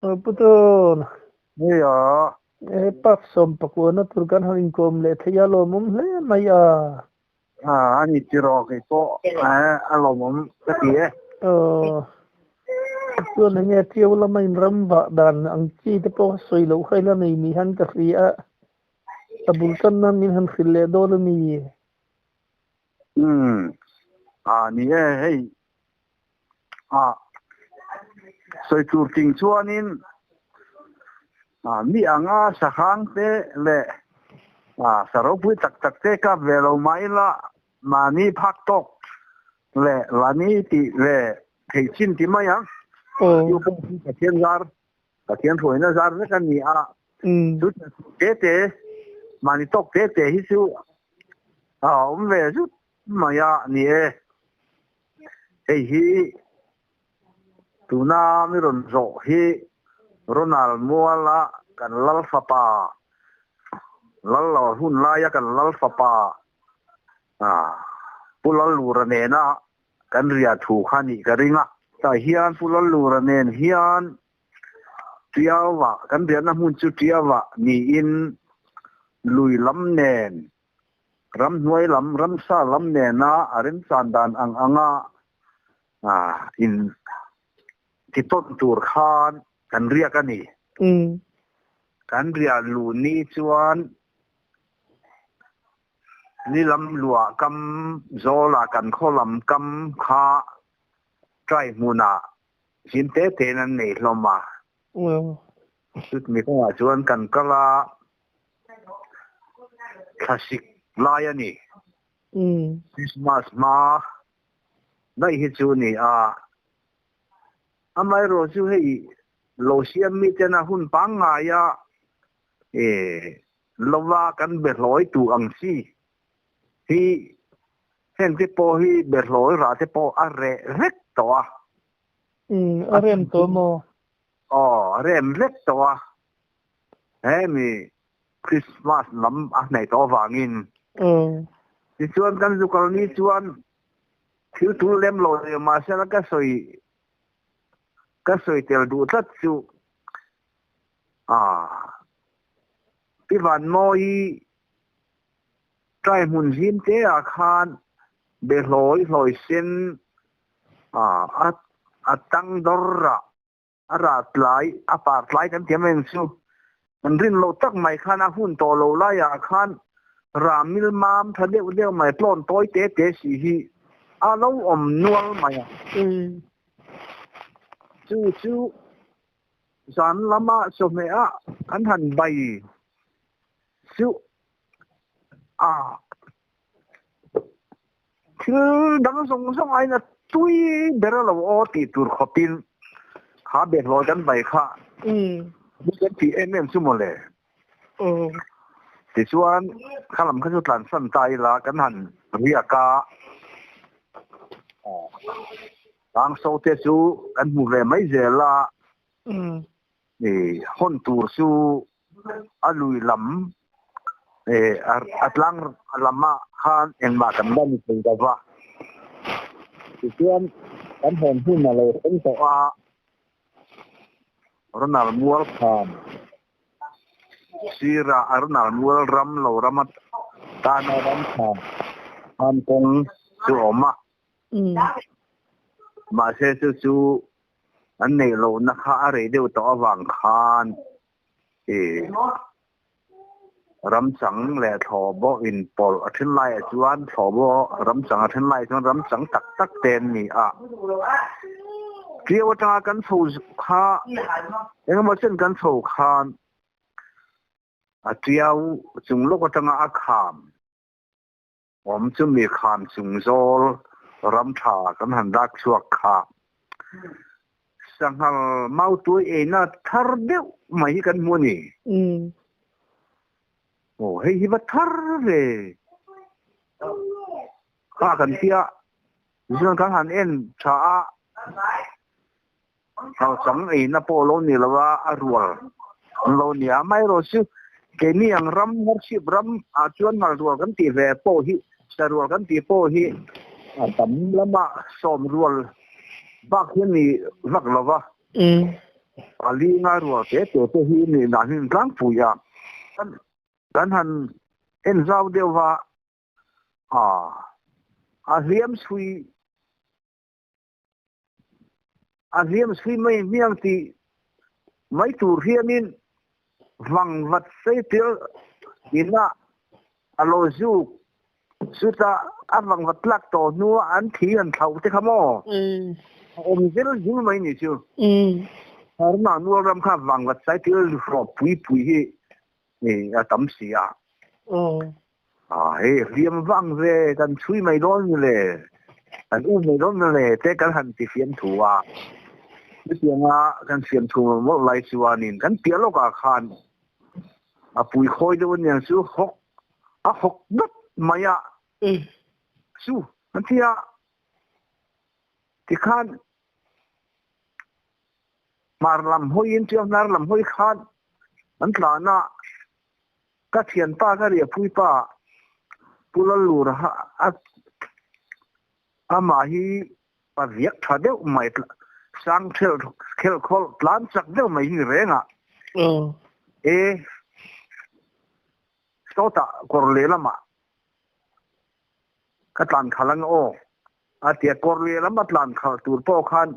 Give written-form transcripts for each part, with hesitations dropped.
Pu Tawn. Hei a. He part 19 na tur kan han inkawm leh theih a lawmawm hle mai a. A ani tiraw kei pawh a lawmawm ka ti e. Aw. Chuan enge Tiau lama in ram vah dan ang chi te pawh sawi loh kha ila nei ni hian ka hria a. A bul tan nan min han hrilh leh dawn a ni. Umm. A ni e hei. A sawi tur ting chuanin a mi anga sahrang te leh a sa ropui tak tak te kap ve lo mah ila mahni phak tawk leh lani tih ve theih chin ti mai ang. Chu pawh chu Pathian zar Pathian hruaina zar vek a ni a. Chu te te mahni tawk te te hi chu a awm ve zut mai a ni e. Hei hi tuna mi rawn zawh hi Ronald Muala kan lal fapa, lal lo hun laia kan lal fapa Pu Lallura nena kan ria thu kha nih ka ring a. Tah hian Pu Lallura nen hian Tiaua, kan riahna hmun chu Tiaua niin lui lam nen Ramhnuai lam, ramsa lam nena a remchan dan ang anga in ti tawn tur khan kan riak a ni. Kan riah luh ni chuan ni lam luah kam zawlah kan khaw lam kam kha try hmunah zim te tein an nei hlawm a. Chutmi kawngah chuan kan kal a. Thlasik lai a ni. Christmas hma daih hi chu a ni a. Amaherawh chu hei lo siam mi tena hun pangngaia lova kan be hlawi tu ang chi hi heng te pawh hi be hlawi rah te pawh a reh vek tawh a. A rem tawh maw? Aw, a rem vek tawh a. Hemi Christmas lam a hnaih tawh avangin. Tichuan kan zu kal ni chuan thil tul lem lo leh mahsela ka sawi ka sawi tel duh tlat chu ah Pi Vanmawi try hmun zim te ah khan be hlawi hlawi sen ah a tang dawr a. A rah tlai, a par tlai kan ti mai ang chu. Kan rin loh tak mai khan a hun tawh lo laiah khan rah mil mam tha deuh deuh mai tlawn tawi te te si hi a lo awm nual mai a. Chu chu zan lama chawhmeh ah kan han bai chu a Thil dang zawng zawng aiin a tui ber a lo aw tih tur khawpin kha behlawi kan bai kha kan tih em em chu mawle. Tichuan kha lam kha chu tlansan ta ila kan han riak a, tlangso te chu kan hmu ve mai zel a. Hawn tur chu a lui lam a tlang lamah khan engmah kan la ni thei lo va. Tichuan kan hawn hun a lo thleng tawh a, Ronald Mual khan sirah a Ronald Mual ram lo rama tana ram tha khan kawng chu a awm a. Mahse chu chu an neih lohna kha a rei deuh tawh avang khan ramchang leh thlawhbaw inpawlh a then laiah chuan thlawhbaw ramchang a then laiah chuan ramchang tak tak te an ni a. Ṭiau atanga kan chho kha engemaw chen kan chho khan a ṭiau chung lawk atanga a kham. Awm chu mi kham chung zawl ram tha kan han dak chhuak kha. Sanghal mautuai eina thar deuh mai hi kan hmu a ni. Aw hei hi va thar ve kha kan tia chuan kan han en tha a, Hauchang eina pawh lo ni lo a, a rual an lo ni a. Amaherawhchu keini ang ram harchhip ram ah chuan ngal rual kan tih ve pawh hi, sa rual kan tih pawh hi a tam lama sawm rual bak hi a ni vak lo va. Pali nga rual te te te hi nih dan hi an tlangpui a. Kan han en zau deuh va, a hliam chhui a hliam chhui mai hmiang tih mai tur hianin vang vat sei tel ina a lo zuk chutah a vang vat tlak tawh hnua an thi han thlauh te kha maw a awm zel zul mai ni chu. Burma nual ram kha vang vat sai tel hrawp pui pui hi a tam si a. Hei hliam vang ve kan chhui mai dawn ni le, kan um mai dawn ni le te kan han ti fiam thu a. Chutianga kan fiam thu mawlh lai chuanin kan piah lawkah khan a pui khawi deuh aniang chu hawk a hawk dat mai a. Chu an ti a, tikhan hmar lam hawiin tia hnar lam hawi khan an tlan a, ka thianpa ka riahpui pa Pu Lallura a amah hi pa viak tha deuh mai sang khelh khawlh tlan chak deuh mai hi ni reng a. E sawtah kawr lehlamah ka tlan khalh ang aw a ti a, kawr lehlam a tlan khalh tur pawh khan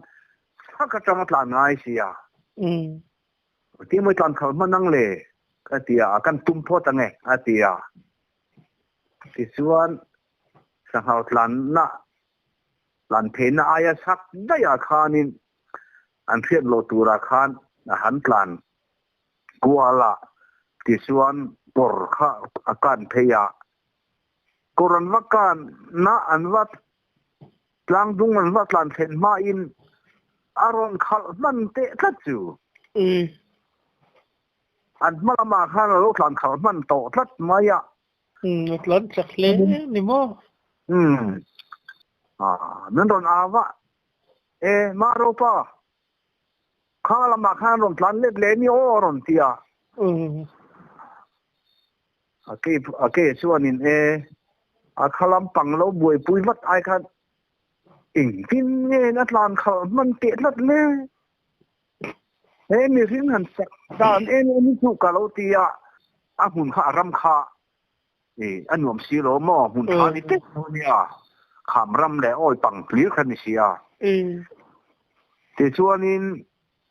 chhak atang a tlan ngai sia. Ti mawi tlan khalh hman ang le ka ti a, kan tum phawt ang e a ti a. Tichuan sanghal tlanna tlan pheina aia chhak daihah khanin an hriat loh turah khan a han tlan kual a, tichuan kawr kha a kan phei a. Kawr an va kan na an va tlang dung an va tlan thlen hmain a rawn khalh hman teh tlat chu. An hma lamah khan a lo tlan khalh hman tawh tlat mai a. A tlan chak hle ni maw? Umm. Min rawn au a, E, Maropa, kha lamah khan rawn tlan let leh ni aw a rawn ti a. A ke a ke chuanin e, a kha lampang lo buaipui vat ai khan engtin nge a tlan khalh hman teh tlat le? He mihring han sak dan em em hi chu ka lo ti a, a hmun kha a ram kha i a nuam si lo maw, hmun tha ni tep lo nia, kham ram leh awi pang hlir kha ni si a. Tichuanin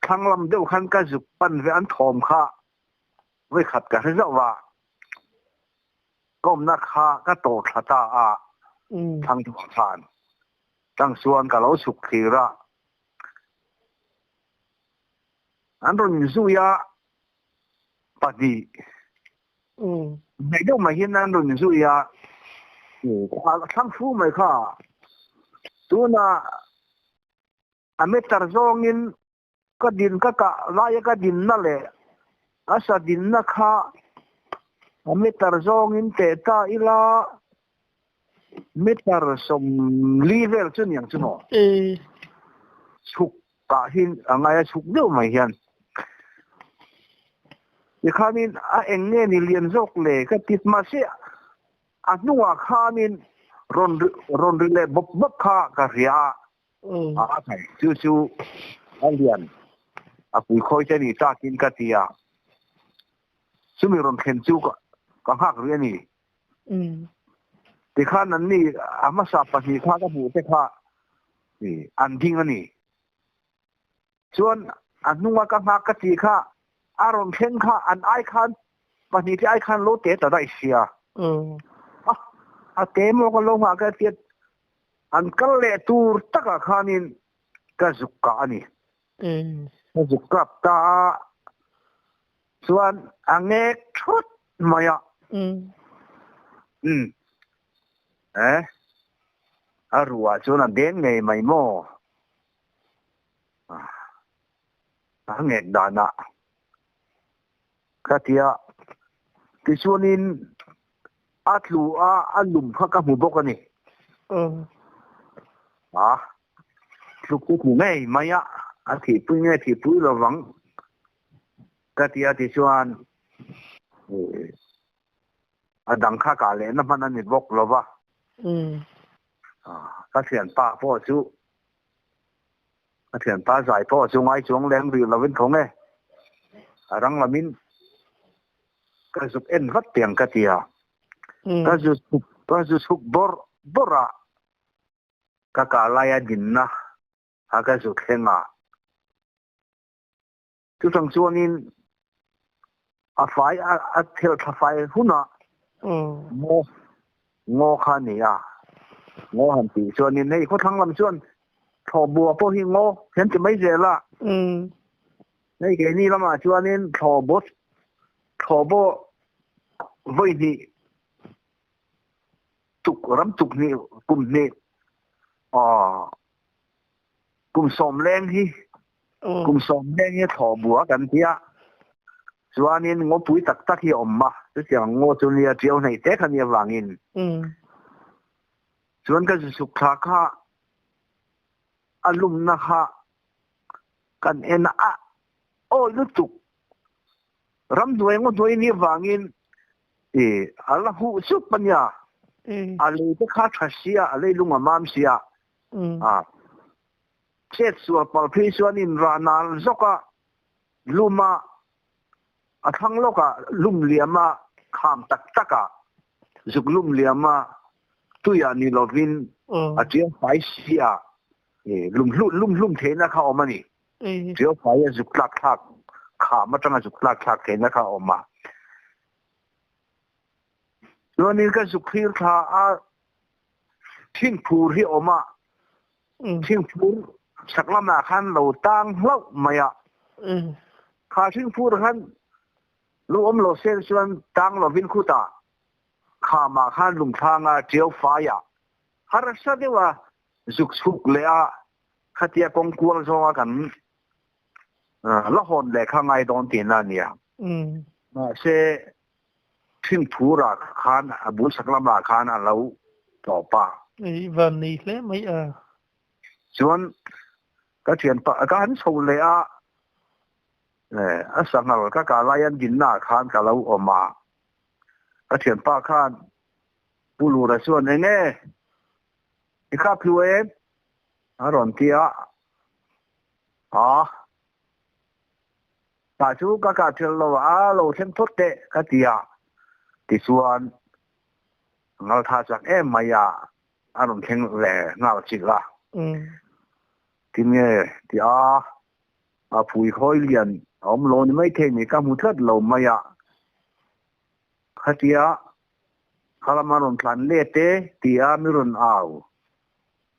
thlang lam deuh khan ka zuk pan ve an thawm kha vawikhat ka hre zauh a, ka awmna kha ka tawh thla ta a, thlang thuah khan tang chuan ka lo chhuk thlir a. An rawn inzui a, pahnih hnaih deuh mai hian an rawn inzui a, a thlang fu mai kha. Tunah a meter zawngin ka din ka kah laia ka dinna leh a sa dinna kha a meter zawngin teh ta ila Meter sawmli vel chu niang chu maw? Chhuk kah hi a ngai a, chhuk deuh mai hian. Tikhanin a eng nge ni lian zawk le ka ti, mahse a hnungah khanin rawn rawn ri leh bawp bawp kha ka hria a, a thei chu chu a lian a pui khawi te ni takin ka ti a, chumi rawn thlen chu ka nghak rih a ni. Tikhan an ni a hmasa pahnih kha ka hmuh te kha an ding a ni. Chuan a hnunga ka nghak ka tih kha a rawn thleng kha an ai khan pahnih te ai khan lo te ta daih sia. A te maw ka lo nghah ka tiat an kal leh tur takah khanin ka zuk kah a ni. Ka zuk kap ta a. Chuan a ngek thut mai a. Umm. Eh. A ruah chuan a deng ngei mai maw? A ngek danah ka ti a. Tichuanin a tlu a, a lum kha ka hmu bawk a ni. A tluk chu tlu ngei mai a, a thihpui nge thihpui lovang. Ka ti a tichuan a dang kha kah lehna hman a ni bawk lo va. Ka thianpa pawh chu A thianpa zai pawh chu ngai chuang leng rih lovin thawng e. A rang lamin ka zuk en vat tiang ka ti a. Ka zu chhuk ka zu chhuk bawrh bawrh a, ka kah laia dinna a ka zu thleng a. Chutang chuanin a fai a thelh thla fai hunah ngaw ngaw kha a ni a, ngaw han tih chuanin hei khawthlang lam chuan thlawhbua pawh hi ngaw hian ti mai zel a, hei keini lamah chuanin thlawhbaw thlawhbaw vawi hnih tuk ram tuk hnih kum hnih aw kum sawm leng hi kum sawm leng hi thlawh bua kan ti a chuanin ngawpui tak tak hi a awm a chutiang ngaw chu nia tiau hnaih te kha nia vangin chuan ka zisuk thla kha a lumna kha kan en a awi lutuk ramhnuai ngaw hnuai nia vangin i a la huh sup ania a lei te kha tha sia a leilung a mam sia a chet sual pal phei chuan in rah nal zawk a lum a a thlang lawk a lum liam a kham tak tak a zuk lum liam a tui ah ni lovin a tiang fai si a lum hlum lum hlum theihna kha awm a ni tiang fai a zuk tlak thlak kham atanga zuk tlak thlak theihna kha awm a chuanin ka zuk thlir thla a Thingphur hi awm a, thingphur chhak lamah khan lo tang hlauh mai a. Kha thingphur khan lo awm lo sen chuan tang lovin khutah khamah khan lungthlanga tiau faiah harsa deuha zuk chhuk leh a, khatia kawng kual zawnga kan la hawn leh kha ngai dawn tihna a nia. Mahse, Thingphurah khan a bul sak lamah khan a lo tawp a. I van nei hle mai a. Chuan ka thianpa ka han chho leh a, a sanghal ka kah lai an dinna ah khan ka lo awm a. Ka thianpa khan Pu Lura chuan eng nge i kap hlu em? A rawn ti a. A. Tah chu ka kah ṭhelh lo a, lo thleng phawt teh ka ti a, tichuan ngaltha chak em mai a, a rawn thleng ve nghal chilh a. Tinge ti a, a phui hawi lian a awm lo ni maithei ni ka hmu tlat lo mai a, khatia kha lama rawn tlan let e ti a mi rawn au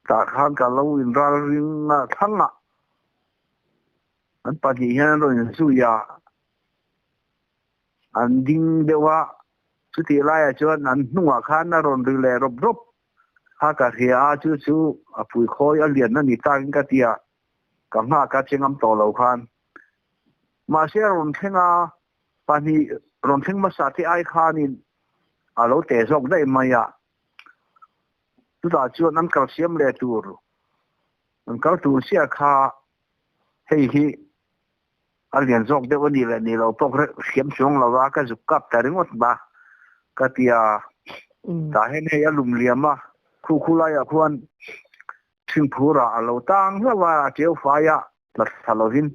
tah khan ka lo inral ring a thlang a. An pahnih hian an rawn inzui a, an ding deuh a, chutih laiah chuan an hnungah khan a rawn ri leh rawp rawp kha ka hria a, chu chu a pui khawi a lian a ni takin ka ti a, ka nghak a che ngam tawh lo khan. Mahse a rawn thleng a, pahnih rawn thleng hmasa te ai khanin a lo teh zawk daih mai a, chutah chuan an kalsiam leh tur, an kal tur chiah kha Hei hi a lian zawk deuh a nih leh nih loh pawh ka hriam chuang lo a, ka zuk kap ta ringawt ba ka ti a. Tah hian hei a lum liam a, khu khu laiah khuan thingphurah a lo tang hlauh a, a tiau fai a, tla thla lovin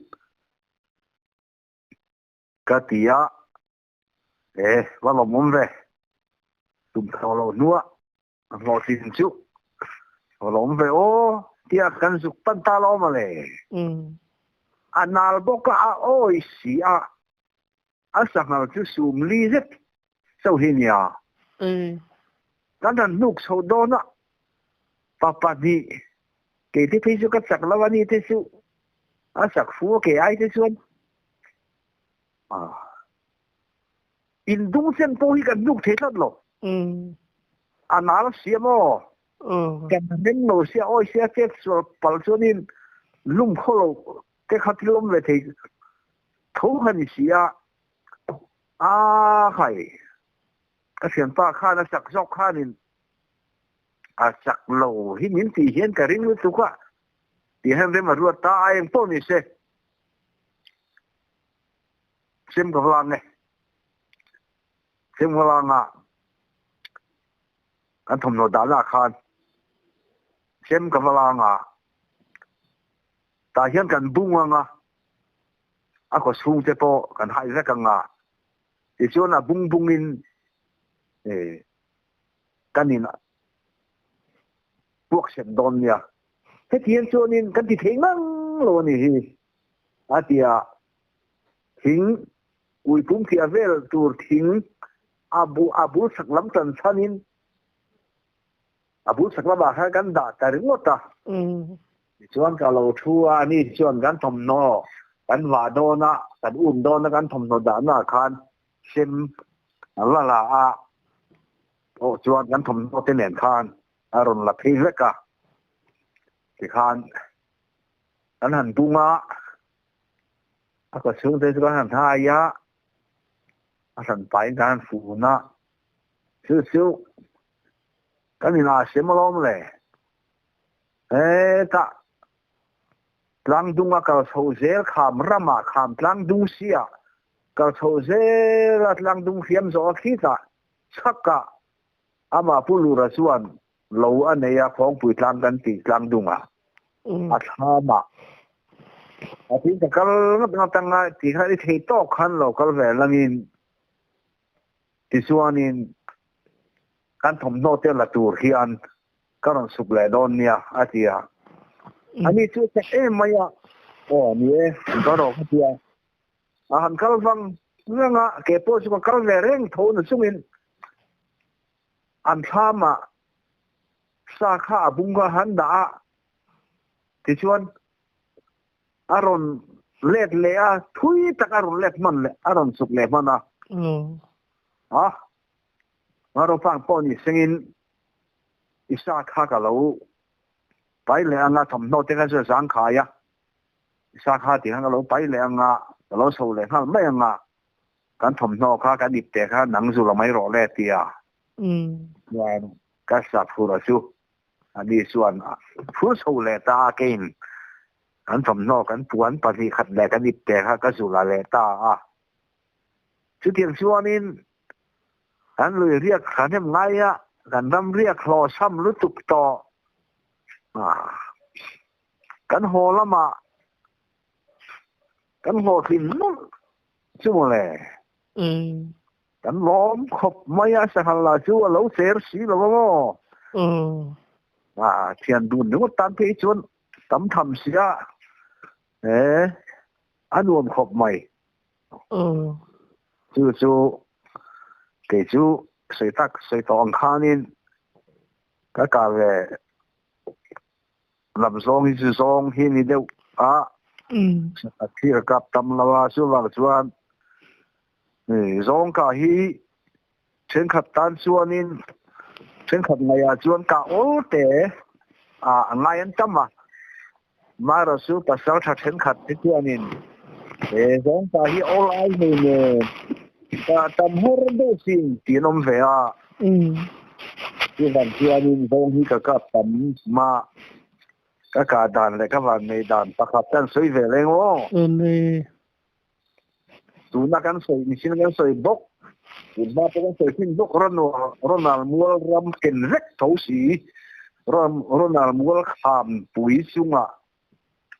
ka ti a. E, va lawmawm ve, tum tho lo hnuah A hlawhtlin chu a lawm ve aw tia kan zuk pan ta lo mawle. A nal bawk a, a awi si a, a sanghal chu sum li zet chauh hi nia. Kan han hnuk chho dawn a, pa pahnih kei te phei chu ka chak lo a ni te chu a chak fu a kei ai te chuan Indung sen pawh hi kan hnuk thei tlat lo. A nal sia maw? Kan reng lo sia, awi sia chet sual pal chuanin lum khaw lo te kha thil awm ve thei tho kha ni si a. A khai, ka thianpa khan a chak zawk khanin a chak lo hi min tih hian ka ring lutuk a, tih hian rem a ruat ta a, eng pawh ni se. Sem ka vlang e. Sem ka vlang a kan thawmhnaw dahna ah khan sem ka vlang a Tah hian kan bung anga a kaw chhungte pawh kan hai vek anga tichuan a bung bungin kan in puak sem dawn nia. Hetiang chuanin kan ti thei ngang lo a ni hi a ti a. Thing ui pum phiah vel tur thing a bu a bul chhak lam tan chhanin a bul chhak lamah khan kan dah ta ringawt a. Tichuan ka lo thu a, ani chuan kan thawmhnaw kan vah dawn a, kan um dawn a kan thawmhnaw dahnaah khan sem la la a, pawh chuan kan thawmhnaw te nen khan a rawn la phei vek a. Tikhan kan han bung a, a ka chhungte chu kan han hai a, a hran pahin kan han fun a, chu chu kan inah a sem alawm le. Hetah tlangdunga kal chho zel kham ramah kham tlangdung siah kal chho zel a tlangdung hriam zawh a khitah chhakah amah Pu Lura chuan lo a nei a Khawngpui tlang kan tih tlangdungah a thlamah a tin ka kal ngat ngat anga tih kha i thei tawk khan lo kal ve langin tichuanin kan thawmhnaw te la tur hian ka rawn suk leh dawn nia a ti a. Ani chu chak em mai a, aw ni e, ka rawh ka ti a. A han kal vang vang a, ke pawh chu ka kal ve reng tho na chungin an thlamah sa kha a bung kha han dah a, tichuan a rawn let leh a, thui tak a rawn let hman leh, a rawn suk leh hman a. A, Ngaropang pawh ni sengin I sa kha ka lo pai leh anga thawmhnaw te kha chu a zangkhai a, i sa kha tih khan ka lo pai leh anga ka lo chho leh nghal mai anga kan thawmhnaw kha kan ip teh kha nang zu la mai rawh le tia chuan ka sa phur a chu ani chuan phur chho leh ta a keiin kan thawmhnaw kan puan pahnih khat leh kan ip teh kha ka zu la leh ta a chutiang chuanin Kan lui riak kha hnem ngai a, kan ram riak hlawhchham lutuk tawh. Kan haw lamah kan hlawhtlin mawlh chu mawle. Kan lawm khawp mai a, sanghal lah chu a lo cher si lo a maw. Thian dun ringawt tan phei chuan tam tham si a, a nuam khawp mai. Chu chu kei chu sawi tak sawi tawh ang khanin ka kah ve lam zawng hi chu zawng hi ni deuh a, a thlir kap tam lo a, chuvang chuan zawng kah hi thenkhat tan chuanin thenkhat ngaihah chuan kah awl te a ngai an tam a. Mara chu pasal tha thenkhat te chuanin he zawngpa hi awl ai hei nen ka tam her deuh sin tih an awm ve a. Chuvang chuanin zawng hi ka kap tam mah ka kah dan leh ka van nei dan pakhat kan sawi ve leng aw. Tuna kan sawi mihring kan sawi bawk, tun hma pawh kan sawi thin bawk Ronald Mual ram ken vek tho si, Ronald Mual kham pui chungah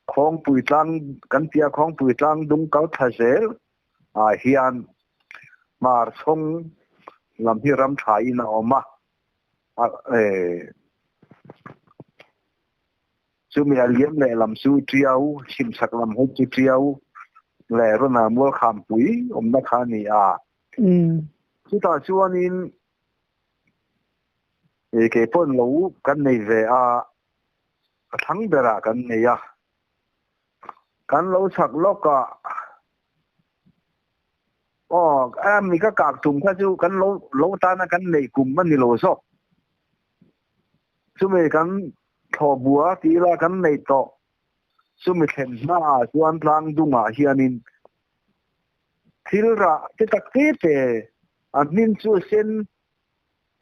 Khawngpui tlang kan tia Khawngpui tlang dung kal thla zel ah hian hmar chhawng lam hi ram tha in a awm a, Chumi a liam leh lam chu Tiau, chhimchhak lam hawi chu Tiau leh Rona Mualkhampui awmna kha a ni a. Chutah chuanin kei pawhin lo kan nei ve a, a thlang berah kan nei a. Kan lo chhak lawk a, aw a mi ka kak tum kha chu kan lo lo tana kan nei kum a ni lo zawk. Chumi kan thlawh bua ti ila kan neih tawh chumi thlen hmaah chuan tlang dungah hianin thil rah te tak te te a hmin chu a sen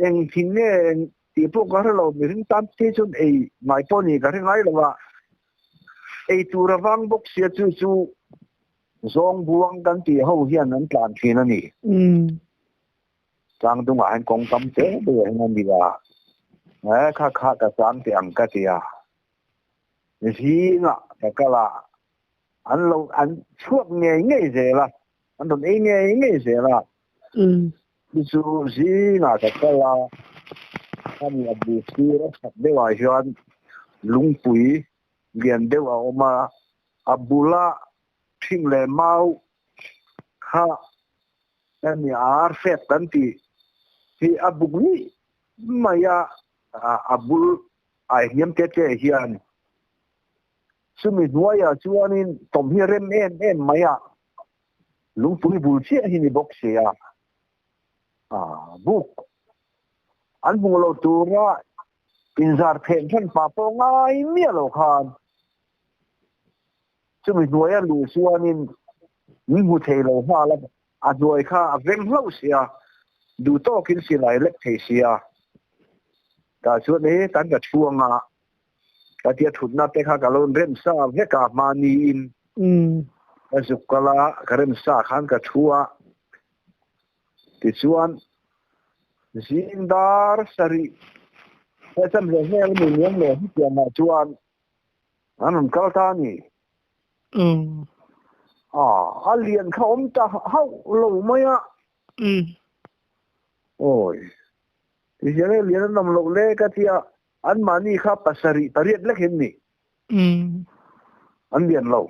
eng thing nge eng tih pawh ka hre lo mihring tan phei chuan ei ngai pawh ni ka hre ngai lo a ei tur a vang bawk sia chu chu zawng buang kan tih ho hian an tlan thin a ni. Tlangdungah hian kawng tam te te hian a ni a, he kha kha ka chang teh ang ka ti a, zingah ka kal a. An lo an chhuak ngei ngei zel a, an rawn ei ngei ngei zel a. Chu chu zingah ka kal a, ani a bul sir a chhak deuhah hian lungpui lian deuh a awm a, a bula thing leh mau kha hemi ar fek kan tih hi a buk ni mai a, a bul ai hniam te te hian chumi hnuaiah chuanin tawm hi rem em em mai a, lungpui bul chiah hi ni bawk si a, buk an hmuh loh tura inzar phen then pah pawh ngai miah lo khan chumi hnuaia luh chuanin min hmu thei lo nghal a, a hnuai kha a veng hlauh si a, duh tawkin silai lek thei si a, tah chuan e kan ka chhuang a, ka tia thutna te kha ka lo rem sa vek a mahniin ka zuk kal a, ka rem sa khan ka thu a, tichuan zing dar sarih he cham hle hle a ni liam lo hetiangah chuan an rawn kal ta a ni. A lian kha awm ta hauh lo mai a. Awi, tihian e lian an awm loh le ka tia Anmahni kha pasarih pariat lek hin ni. An lian lo.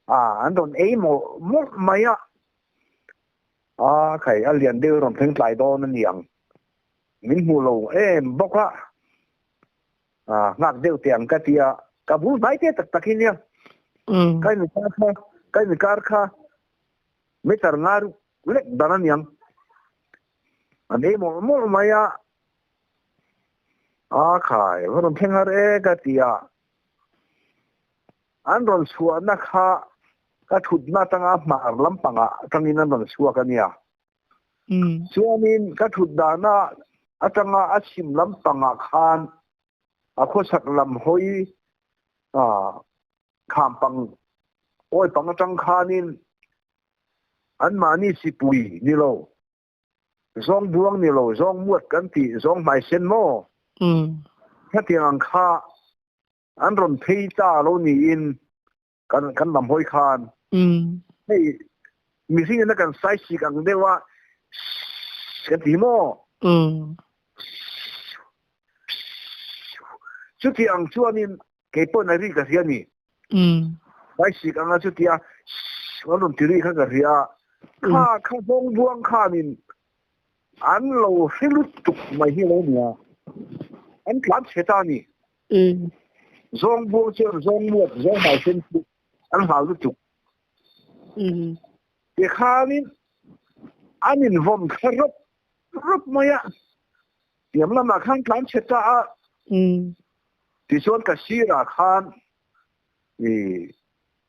A, an rawn ei mawlh mawlh mai a. A, khai, a lian deuh rawn thleng tlai dawn a ni ang. Min hmu lo em bawk a. A, nghak deuh teh ang ka ti a. Ka bul hnai te tak tak hi nia. Kai mi kar kha, kai mi kar kha meter nga ruk lek dan a ni ang. An ei mawlh mawlh mai a. A khai, va rawn thleng har e ka ti a. An rawn chhuahna kha ka thutna atanga hmar lampangah atangin an rawn chhuak a nia. Chuanin ka thut dana atanga a chhim lampangah khan a khawchhak lam hawi kham pang awi pang atang khanin anmahni sipui ni lo Zawng buang ni lo, zawng muat kan tih, zawng hmai sen maw? Hetiang ang kha an rawn phei ta lo niin kan kan lam hawi khan hei mihring ina kan sai sik ang deuh a kan ti maw? Chuti ang chuanin kei pawhin a ri ka hria ni. Vai sik anga chutia an rawn ti ri kha ka hria a. Kha kha zawng buang khanin an lo hre lutuk mai hi lo nia. An tlan chhe ta ni. Zawng buang chuan zawng muat, zawng hmai sen chu an hlau lutuk. Tikhanin an invawm thla rawp rawp mai a. Tiam lamah khan tlan chhe ta a. Tichuan ka sirah khan i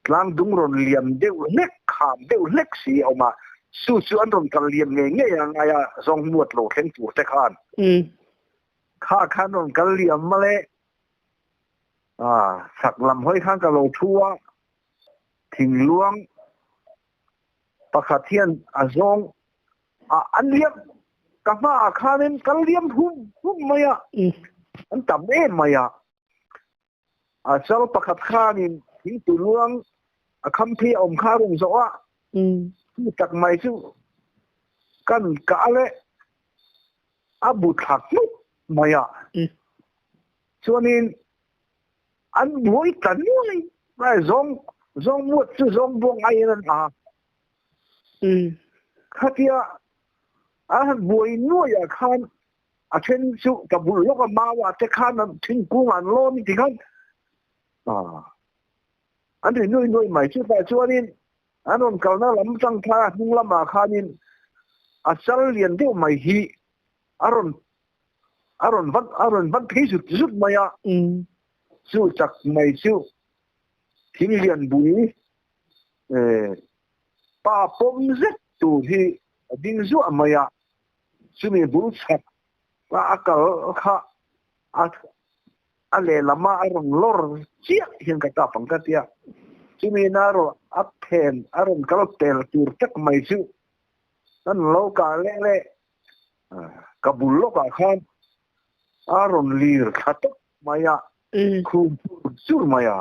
tlang dung rawn liam deuh hlek, kham deuh hlek si a awm a, chu chu an rawn kal liam ngei ngei a ngai a, zawng muat lo thleng tur te khan. Kha khan rawn kal liam male a, chhak lam hawi khan ka lo thu a, thingluang pakhat hian a zawng a an liam ka hmaah khanin kan liam hum hum mai a, an tam em mai a. A chal pakhat khanin thingtui luang a kham phei a awm kha a rawn zawh a, chu tak mai chu kan kah leh a bu thla hmuk mai a. Chuanin an buai ta nuai mai zawng zawng muat chu zawng buang aiin an a. Khatia a han buai nuaiah khan a then chu ka bul lawk a mau ah te khan an thingkung an lawn ti khan an ri nuai nuai mai chutah chuanin an rawn kalna lam atang khan a hnung lamah khanin a chal lian deuh mai hi a rawn a rawn van a rawn van phei zut zut mai a chu chak mai chu thing lian bui Pa pawm zet tur hi a ding zuah mai a, chumi bul chhak a a kal kha a a lehlam a a rawn lawr chiah hian ka tap ang ka ti a, chumi na erawh a phen a rawn kal pel tur tak mai chu kan lo kah leh leh ka bul lawkah khan a rawn lir thla tawp mai a, khum chur chur mai a.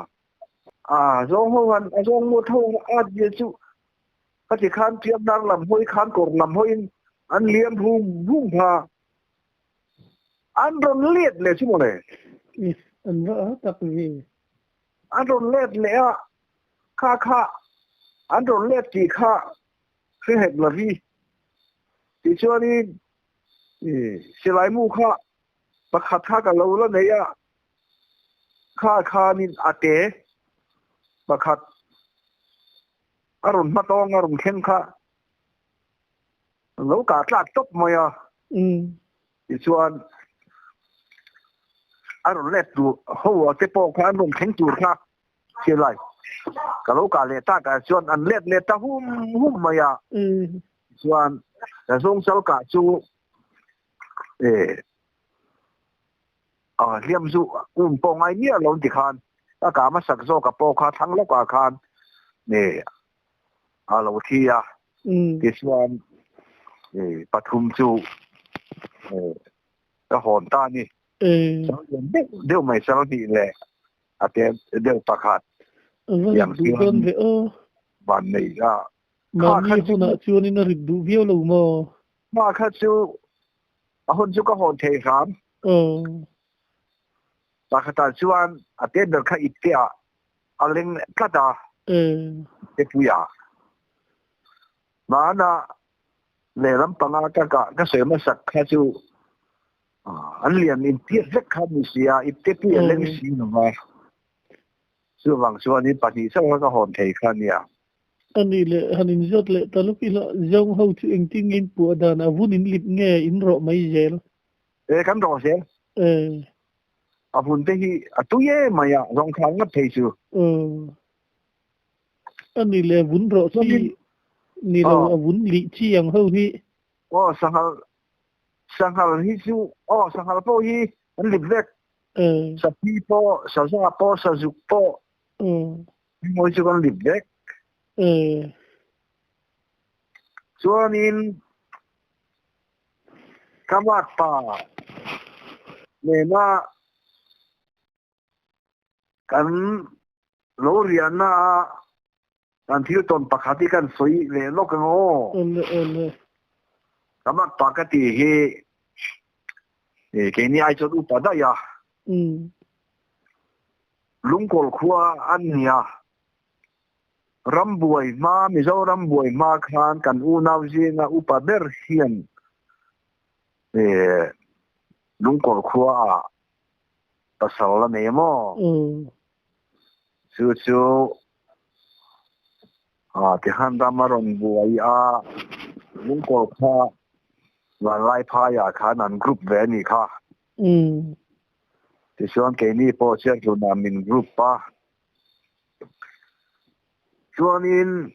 A zawng ho han a zawng mut ho at zia chu khati khan Ṭiamnar lam hawi khan kawr lam hawiin an liam hum hum kha an rawn let leh chu mawle. An va a tak ve. An rawn let leh a, kha kha an rawn let tih kha hre hek lo hi. Tichuanin silai mu kha pakhat kha ka lo la nei a, Kha khanin a te pakhat a rawn hma tawng a rawn thleng kha lo kah tlak tawp mai a. Tichuan a rawn let tur ho a te pawh kha an rawn thleng tur kha silai ka lo kah leh tak ah chuan an let leh ta hum hum mai a. Tichuan ka zawngchal kah chu A hliam zu um pawh ngai miah lo ti khan a kah hmasak zawk a pawh kha thlang lawkah khan a lo thi a, tichuan pathum chu ka hawn ta a ni. Sal lian deuh deuh mai sal hnih leh a te deuh pakhat tiang chuan van nei a. Mahni hunah chuanin a rit duh viau lo maw? Hma kha chu a hun chu ka hawn thei hram. Pakhatah chuan a te ber kha ipte ah a leng tlat a, tepui ah. Hmana lehlam panga ka kah ka sawi hmasak kha chu an lian intiat vek kha a ni si a, ipte pui a leng si lo va. Chuvang chuanin pahnih chauh kha ka hawn thei kha a nia. A nih leh han inzawt leh ta lawk ila, Zawng ho chu engtin nge in puah dan a vun in lip nge in rawh mai zel? E, kan rawh zel. E. A vun te hi a tui em mai a, zawng thla ngawt thei chu. E. A nih leh vun rawh chi ni lo a vun lih chi ang ho hi. Aw, sanghal, sanghal hi chu, aw sanghal pawh hi an lip vek. E. Sapi pawh, saza pawh, sazuk pawh. E. Mawi chu kan lip vek. Chuanin ka makpa nena kan lo riahna a kan thil tawn pakhat hi kan sawi leh lawk ang aw. Ka makpa ka tih hi keini ai chuan upa daih a. Lungkawl khua an ni a, rambuai hma, Mizoram buai hma khan kan unau zinga upa ber hian Lungkawl khua ah pasal a nei maw? Chu chu tikhan ram a rawn buai a, Lungkawl kha Vanlaiphai ah khan an group ve a nih kha. Tichuan keini pawh Chiarhlunah min group a. Chuanin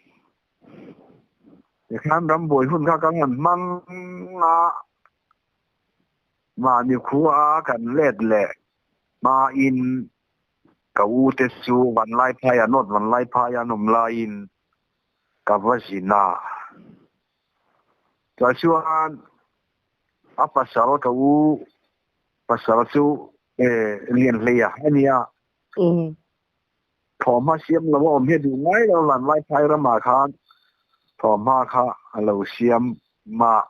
tikhan rambuai hun kha kan han hmang a, mahni khua kan let leh hmain ka u te chu Vanlaiphai ah North Vanlaiphai an awm laiin ka va zin a. Chuan a pasal ka u Pasal chu Lianhleia a nia. Thawhhma siam lo a awm hi a duh ngai lo, Vanlaiphai ramah khan thawhhma kha a lo siam mah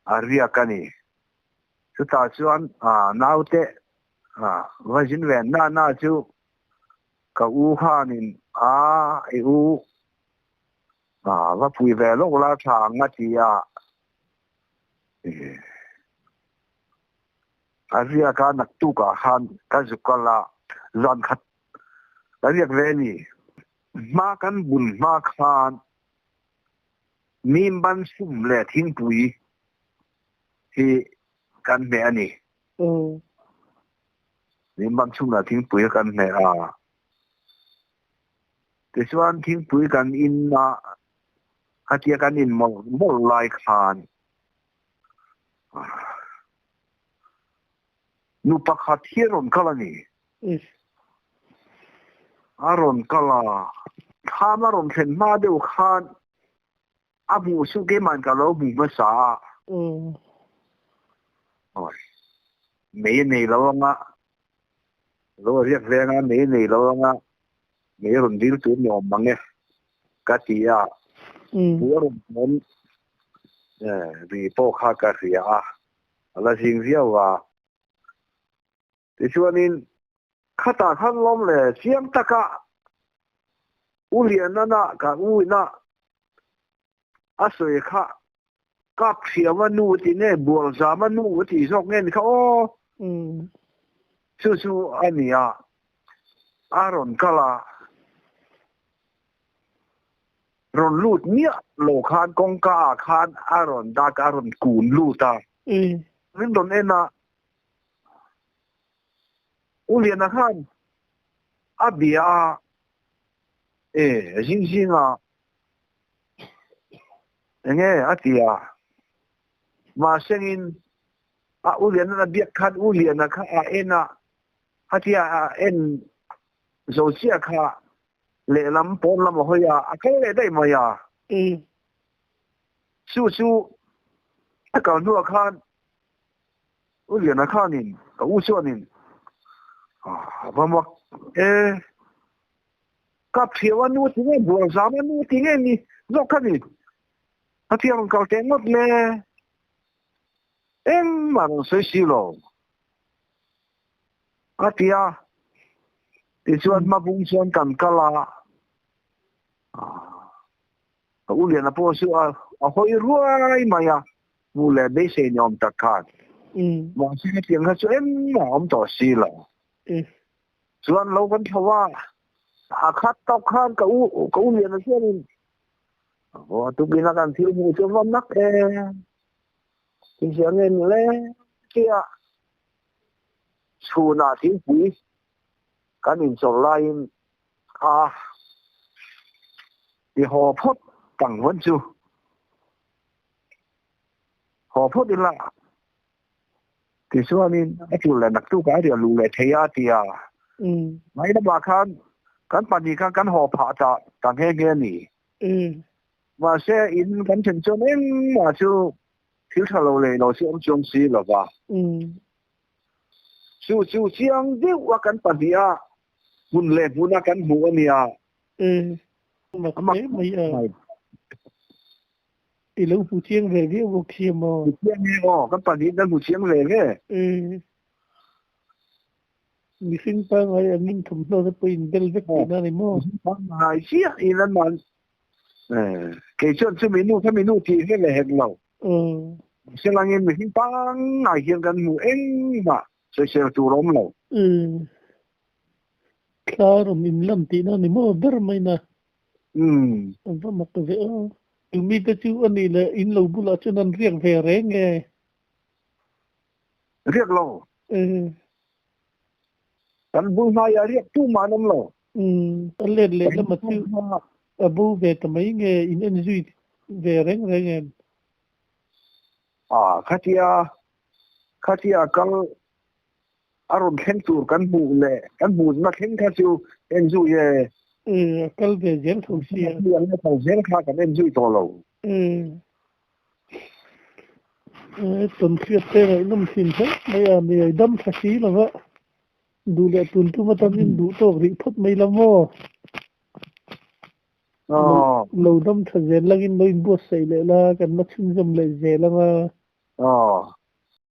a riak a ni. Chutah chuan naute va zin ve na na chu ka u khanin a i u va pui ve lawk la tha ang a ti a. A riak a naktukah khan ka zuk kal a, zan khat ka riak ve a ni. Hma kan bun hma khan mim ban sum leh thingpui hi kan hmeh a ni. Mim ban sum leh thingpui kan hmeh a, tichuan thingpui kan in a, khatia kan in mawlh mawlh lai khan Nu pakhat hi a rawn kal a ni. A rawn kal a, thlam a rawn thlen hma deuh khan a hmuh chu keimahin ka lo hmu hmasa a. Mei a nei lo anga, lo a riak veng a, mei a nei lo anga. Mei rawn dil tur ni awm mang e ka ti a, pu a rawn pawn ri pawh kha ka hria a, a la zing viau a. Tichuanin khatah khan lawm le chiang taka U Lianana ka u ina a sawi kha kap thiam a nu ti nge bual zam a nu a tih zawk nge ni kha aw. Chu chu a ni a, a rawn kal a, rawn lut miah lo khan kawngka ah khan a rawn dak a rawn kun lut a. Min rawn en a, U Liana khan a bia a, e zing zing a, Enge a ti a, mahsengin a U Liana'n a biak khan U Liana kha a en a, khatia a en zo chiah kha lehlam pawn lam a hawi a, a kal leh daih mai a. Chu chu a kal hnuah khan U Liana khanin ka u chuanin a va mak e. Ka phiau a nu ti nge bual zam a nu ti nge ni zawk kha ni. Ka thiam rawn kal teh ngawt le. Engmah rawn sawi si lo. A ti a, tichuan hmabung chuan kan kal a, ka u Liana pawh chu a hawi ruai mai a, hmuh leh beisei ni awm tak khan. Mahse hetiang kha chu engmah a awm tawh si lo. Chuan lo kan tho a, a khat tawk khan ka u ka u Liana chuanin aw a tukin a kan thil hmuh chu va nak e, thil nge ni le tia chhunah thingpui kan inchawlh laiin a ti haw phawt tang vawn chu haw phawt ila. Tichuanin a tul leh naktuk ah a riah luh leh thei a ti a. Mai lamah khan kan pahnih khan kan haw phah ta ta nghe nghe a ni. Mahse in kan then chuan engmah chu thil tha lo leh lo chu awm chuang si lo va. Chu chu chiang deuh a kan pahnih a hmun leh hmun a kan hmuh a nia. Mak hle mai a. I lo hmu chiang ve viau bawk si a maw? Hmu chiang e aw, kan pahnih kan hmu chiang ve ve. Mihring pangngai angin thawmhnaw te pawh in bel vek tihna a ni maw? Mihring pangngai chiah in an man. Kei chuan chumi nu kha mi nu tih ve leh hek lo. Selangin mihring pangngai hian kan hmu engmah sawisel tur a awm lo. Thla rawn inlan tihna a ni maw ber mai na? An va mak ve aw. Mite chu a nih leh in lo bulah chuan an riak ve reng e. Riak lo. Kan bul hnaiah riak tu mah an awm lo. A let leh lama chu a bo ve ta mai nge in en zui ve reng reng em? Khatia khatia kal A rawn thleng tur kan hmuh leh kan hmuhna thleng kha chu en zui e. A kal ve zel tho sia. An la kal zel kha kan en zui tawh lo. Tawn hriat te ngaihnawm thin hle mai a, mi ai dam tha si lova duh leh tun tum atangin duh tawk rih phawt mai la maw? Lo dam tha zel langin lo inbuatsaih leh la, kan la chhunzawm leh zel ang a.